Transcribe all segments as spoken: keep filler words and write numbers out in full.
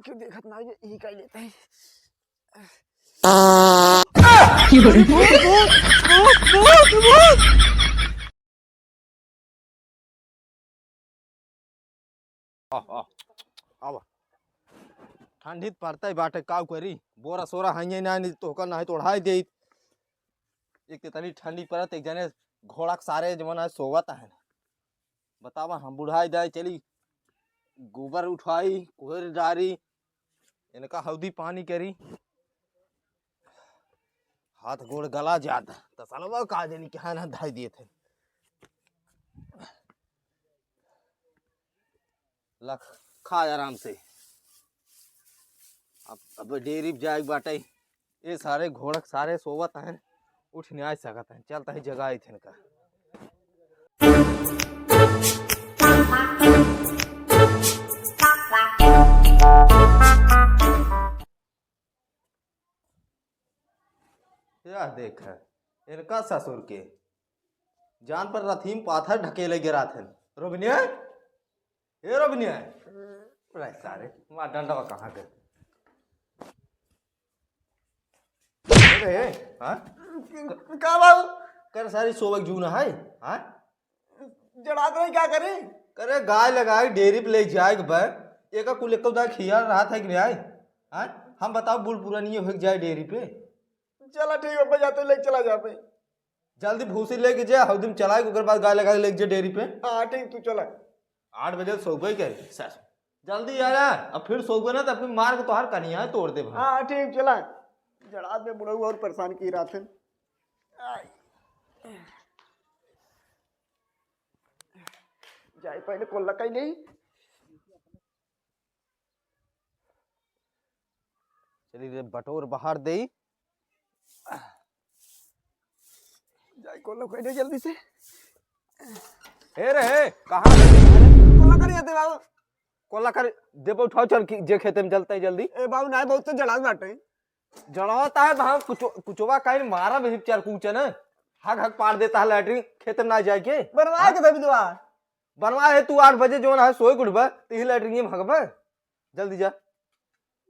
क्यों देखत ना, ये, यही काई लेते हैं। भूत, भूत, भूत, भूत, भूत। आह, आह, आवा। ठंडी त पड़तै बाटे, काउ करी? बोरा सोरा हइये ना, नहीं तो ओकर नाही तो ओढ़ाई देइत। एक ते तनी ठंडी पड़त, एक जने घोड़ा के सारे जवन है सोवत है। बतावा, हम बुढ़ाई जाए चली, गोबर उठाई, कोहर डारी, इनका हौदी पानी करी, हाथ गोड़ गला जात, तसलवा का जनी के हाथ धाई दिए थे। लख, खा आराम से। अब, अब डेरी पे जाए के बाटे। ये सारे घोड़क सारे सोवत हैं, उठ नहीं सकत हैं। चलता ही जगह आई थे इनका। यह देख, इनका ससुर के जान पर रथीम पाथर ढकेले गिरा थे। रोबिनिया, ए रोबिनिया, रे सारे, मार डंडवा कहाँ के? अरे, हाँ? का बाबू? कर सारी सोवक जून है, हाँ? जड़ात रही, क्या करी? करे गाय लगाए डेरी पे ले जाए के बा, एका कुल एको दाई खियाल रहा था कि नहीं आए? हाँ? हम बताओ, बूढ़ पुरानी हो जाए डेरी पे। चला ठीक है, बजाते ले चला जा भाई। जल्दी भूसी लेके जा, हौदी में चलाए, ओकर बाद गाय लगा के लेके जा डेरी पे। हाँ ठीक, तू चला। आठ बजे सोबे के सर, जल्दी आ जा, अब फिर सोबे ना तो अपनी मार के तोहार कनिया तोड़ दे भाई। हाँ ठीक, चला। जड़ात में बुढ़ऊ और परेशान की रात है। आई। जाए पहले कोल्ला कई नहीं। चली रे, बटोर बाहर दे। जाई कोल्ला कई दे जल्दी से। हे रे, हे, कहाँ? कोल्ला कर जाते बाबू। कोल्ला कर, दे उठाओ, चल कि जे खेते में जलता है जल्दी। ए बाबू, नहीं, बहुत तो जड़ात बाटे। जड़ात है, हम कुचो-, कुचवा काहे मारा भी चार कूचे ना। हक हक पार देता है लैट्रिन, खेते में ना जाए के। बनवाए हाँ? के दे बिदवा। बनवा है तू आठ बजे जौन है सोए के उठबा, तो यही लैट्रिन में हगबा। जल्दी जा,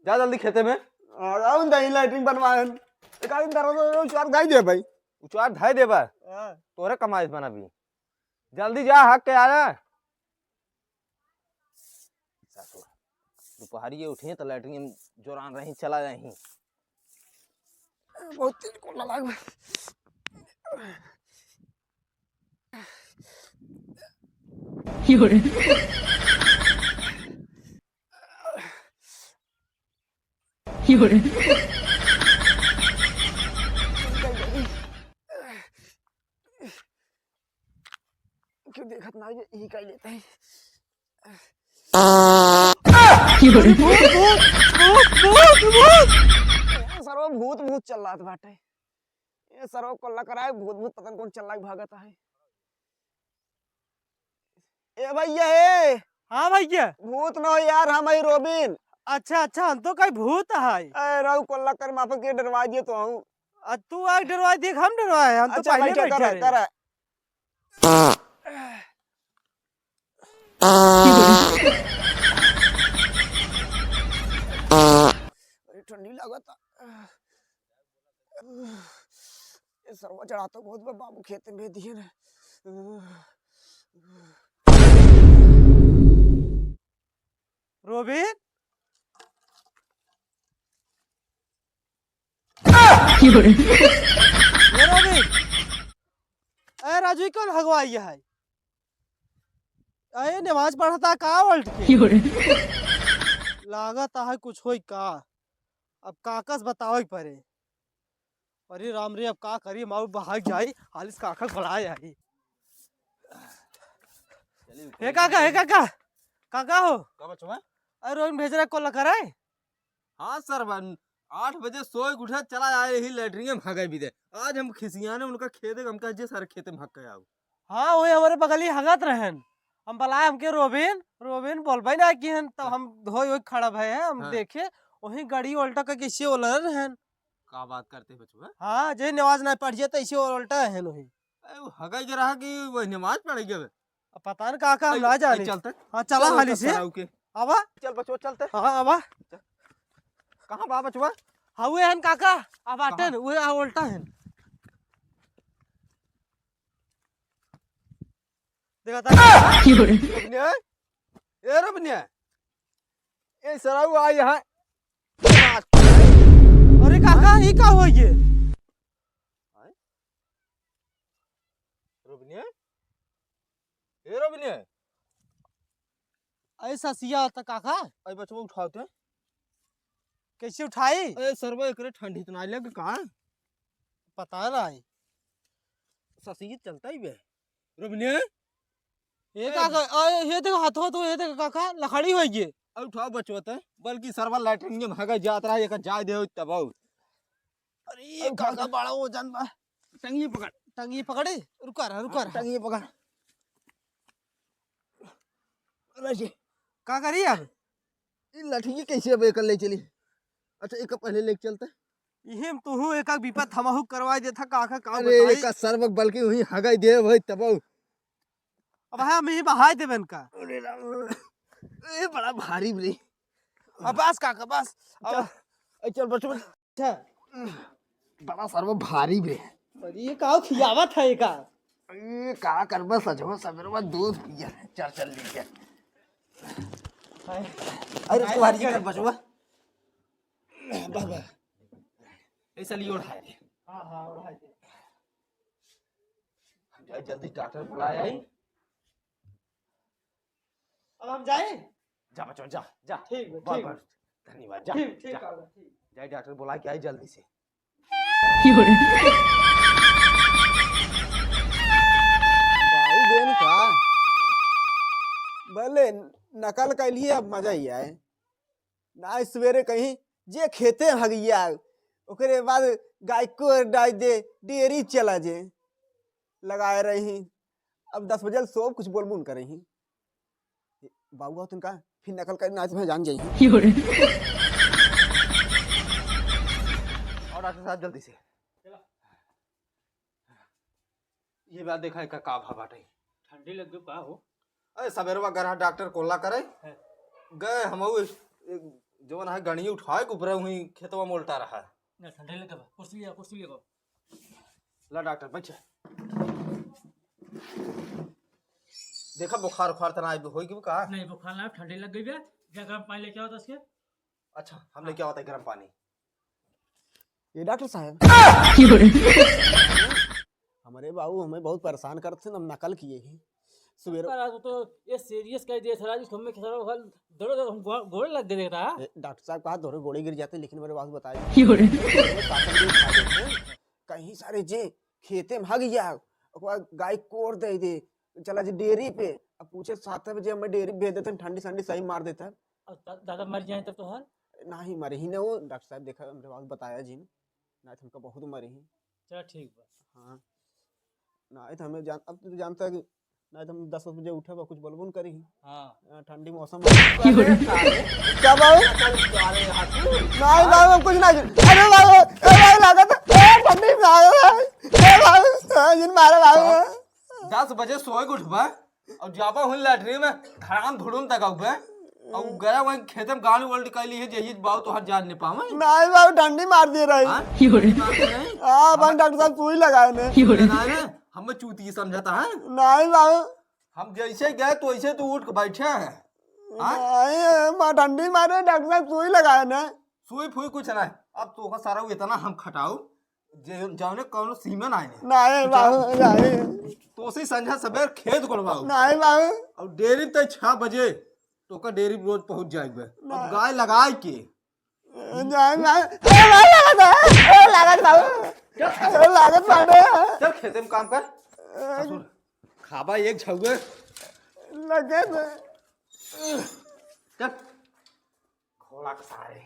जा जल्दी खेते में। और आउन दही लैट्रिन बनवा है। एक आदमी दरवाजा उचार धाई दे भाई। उचार धाई देबा? हाँ। तोरे कमाई से बना भी। जल्दी जा, हक के आ रहा। ससुर, दोपहरिए उठे तो लैट्रिन में जोरान रही, चला जाही। बहुत तेज कोल्ला लाग। क्यों देखत ना, ये, यही काई लेते हैं। भूत, भूत, भूत, भूत, भूत। ए, सरवा भूत, भूत चल रहा बाटे। ये सरवा कोल्ला कराए, भूत, भूत पता नहीं कौन चल रहा भागत है। ए भैया, ए। हाँ भैया। भूत न हो यार, हम ही रोबिन। अच्छा, अच्छा, हम तो कहीं भूत है। ए, रहू कोल्ला कर माफक के डरवा दिए तो हूँ। आ, तू आग डरवा दिए, हम डरवाए, हम तो अच्छा, पहले बैठे, बैठे करा, रहे। करा। अरे ठंडी लागत। ये सरवा चढ़ा तो बहुत बा, बाबू खेत में दिए ना। रोबिन? ये रोबिन? ए राजू, ई कौन हगवाई है? अरे नमाज पढ़ता का उल्ट के? लागत है कुछ होई का? अब काका से बतावे के पड़े। अरे राम रे, अब का करी, माऊ बहाग जाई, हालिस काका घोड़ा जाई। चलिए, हे काका, हे काका, काका हो? का बचवा? अरे रोहन भेज रहा, कोल्ला कराए? हाँ सर, बन-, आठ बजे सोए के उठा, चला आए ही लैट्रिन में हगाई भी दे। आज हम खिसियाने उनका खेते, हम कहा, "जे सारे खेते में हग के आओ।" हाँ, वही हमारे बगली हगत रहन। हम बुलाए हमके रोबिन, रोबिन बोलबे ना कि हन, तब हम धोए ओए खड़ा भए हैं, हम हाँ। देखे, वही गड़ी उल्टा करके इसे ओलर रहन। का बात करते हैं बचवा? हाँ, जे नमाज ना पढ़िए तो इसे उल्टा रहन वही। ए, वो हगाई के रहा कि वो नमाज पढ़ गए? अब पता न का, का हम ए, ना ए, जाने। चलते। हाँ, चला चल, हाली चल, से। चल, ओके। आवा। चल बचवा, चलते। हाँ, आवा। चल। कहाँ बा बचवा? हाँ, उहे हन काका, अब आटन, कहाँ? उहे आ उल्टा हन। देखा था? रबनिया? ए रबनिया? ए सराऊ आई है। अरे काका, ई का हो ये? आय? रबनिया? ए रबनिया? ऐसा सिया होता काका? आई बचवा उठाओ ते। कैसे उठाई? ए सरवा एकरे ठंडी तो ना लग का? पता नहीं। ससी चलता ही बे। रबनिया? ये ए, का कर, अरे, ये देखो, हाथों तो, ये देखो, काका, लकड़ी हो गई। अब उठाओ बचवा ते, बल्कि सरवा लैट्रिन में भागा जात रहा, ये का जाए दे तब आऊ। अरे, अरे, काका, बड़ा वजन बा। टंगी पकड़। टंगी पकड़े? रुका रहा, रुका हाँ, रहा। टंगी पकड़। अरे जी। का करी अब? ई लठिया कैसे अब एकर ले चली? अच्छा, एक पहले लेके चलते। इहे में तुहू एक आध विपत हमहू करवाए देथा, का, का, का अरे, बताई? एका सरबक बल्कि वहीं हगाई दे भाई तब। अब हम ही बहाई देबे इनका। अरे राम, ए बड़ा भारी बे। अब बस काका, बस। अब चल, ए चल बच, बच। अच्छा। बड़ा सरवा भारी बे। अरे, ये का खियावत है का? ए, का करबा, सजवा सबेरवा दूध पिया। चल, चल, ले चल। हाय। अरे, हाय, तुम्हारी हाय। कर बचवा। बाबा। ऐसा लियो, ओढ़ाए दे। हाँ, हाँ, ओढ़ाए दे। हम जाए, जल्दी डॉक्टर बुलाए आई। अब हम जाए? जा बचवा, जा, जा। ठीक बा, बहुत, ठीक। बहुत धन्यवाद, जा, ठीक, ठीक, जा। काका, ठीक। जाए डॉक्टर बुला के आई जल्दी से। बाऊ बेन का? भले नकल कैलिए, अब मजा ही आए। ना सवेरे कहीं जे खेते हगिया, ओकरे बाद गाय को डाल दे, डेयरी चला जे, लगाए रही। अब दस बजे सोब कुछ बोलबो न करही। बाबू तुम का फिर नकल कर, ना तुम्हें जान जाई। और डॉक्टर साहब जल्दी से। ये बात देखा, एका का भा बाटे? ठंडी लग गई का हो? अरे, सबेरवा गरहा डॉक्टर कोल्ला करे। हैं। गए हमहू एक, एक जवन है गणिया उठाए के ऊपरे हुई खेतवा में उल्टा रहा। ना, ठंडी लग गई बा। कुर्सी लिया, कुर्सी लिया। ला डॉक्टर, बैठ। देखा, बुखार उखार त ना होई गई का? नहीं, बुखार ना, ठंडी लग गई बा। जा गरम पानी लेके आओ तो इसके। अच्छा, हम लेके आवत है गरम पानी। ये डॉक्टर साहब। हमारे बाबू हमें बहुत परेशान करते थे, हम नकल किए ही। सवेरे पर आज तो ये सीरियस कह दिया सर, आज हमें सर वो दौड़े, दौड़े हम गो-, गोड़े लग गए था। ए, डॉक्टर साहब कहा, "दौड़े गोड़े गिर जाते, लेकिन मेरे बाबू बताए।" कहीं सारे जे खेते में हग गया, ओकरा गाय कोर दे दे, चला जे डेयरी पे। अब पूछे सात बजे हमें डेयरी भेज देते, ठंडी ठंडी सही मार देता। और दा-, दादा मर जाए तब तो हर? नाही मरे ही ना वो, डॉक्टर साहब देखा, हमरे बाबू बताया जी, ना तो हमका बहुत मरे ही। चला ठीक बा। हाँ, ना तो हमें जान, अब तू जानता है कि ना तो हम दस बजे उठे बा, कुछ बोलबो न करी। हाँ। हाँ, ठंडी मौसम। क्या बाबू? नहीं बाबू, हम कुछ नहीं। अरे बाबू, ए बाबू, लागत, ए ठंडी में आ गया। ए बाबू, हाँ, जिन मारे बाबू। दस बजे सोए के उठबा और जाबा हुन लैट्रिन में धड़ाम धुड़ुम तक आउबे। और गया वहीं खेते में गांड उल्ट कर ली है, यही बाबू तोहार जान नहीं पावे। नहीं बाबू, ठंडी मार दिए रही। हाँ? ठंडी मार दिए रही? हाँ, अपन डॉक्टर साहब सुई लगाए ने। लगाए ने? हमें चूतिया समझता है? नहीं बाबू। हम जैसे गए तो ऐसे तो उठ के बैठे हैं। हाँ? नहीं, माँ ठंडी मारे, डॉक्टर साहब सुई लगाए ने। सुई फुई कुछ नहीं। अब तो का सारा इतना हम खटाऊ, जे जाने कौनो सीमा ना आए। नहीं बाबू, नहीं। तो से संझा सबेर खेत गोड़वाऊ। नहीं बाबू। और डेयरी ते छह बजे तो का डेयरी रोज पहुंच जाएगा। अब नहीं। गाय लगाए के। नहीं बाबू। ए, नहीं लागत है। ए, लागत बाबू। ए, लागत बाटे। चल खेते में काम कर। ए, ससुर, खाबा एक झउए। लगे तो। चल। घोड़ा के सारे।